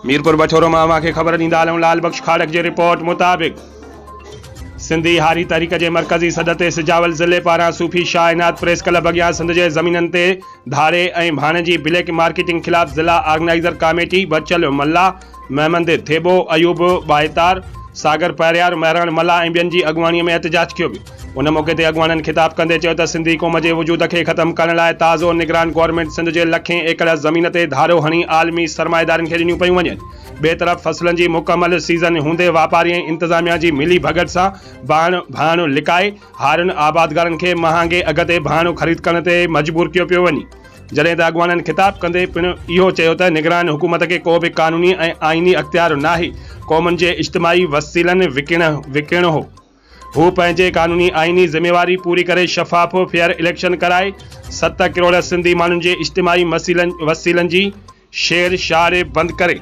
ميرپور بٺورو مان اوهان کي خبر ڏيندا هلون لال بخش کاڙڪ جي رپورٽ مطابق سنڌي هاري تحريڪ جي مرڪزي سڏ تي سجاول ضلعي پاران صوفي شاهه عنايت پريس ڪلب اڳيان سنڌ جي زمينن تي ڌاڙي ۽ ڀاڻ جي بليڪ مارڪيٽنگ خلاف ضلع آرگنائيزر ڪاميٽي بچل ملاح، محمد ٿيٻو، ايوب ٻائيتار، ساگر پهريار، مهراڻ ملاح ۽ ٻين جي اڳواڻي ۾ احتجاج ڪيو ويو. ان موقعي تي اڳواڻن خطاب ڪندي چيو ته سنڌي قوم جي وجود کي ختم ڪرڻ لاء تازو نگران گورنمينٽ سنڌ جي لکين ايڪڙ زمين تي ڌاڙو هڻي عالمي سرمائيدارن کي ڏنيون پيون وڃن. ٻئي طرف فصلن جي مڪمل سيزن هوندي واپاري ۽ انتظاميا جي ملي ڀڳت سان ڀاڻ ڀاڻ لڪائي هارين آبادگارن کي مهانگي اگهه تي ڀاڻ خريد ڪرڻ تي مجبور ڪيو پيو وڃي. جڏهن ته اڳواڻن خطاب ڪندي پڻ اهو چيو ته نگران حڪومت کي ڪو به قانوني ۽ آئيني اختيار ناهي قومن جي اجتماعي وسيلن وڪڻ هو هو پنهنجي قانوني آئيني ذميواري پوري ڪري شفاف فيئر اليڪشن ڪرائي ست ڪروڙ سنڌي ماڻهن جي اجتماعي وسيلن جي شير شاڙي بند ڪري.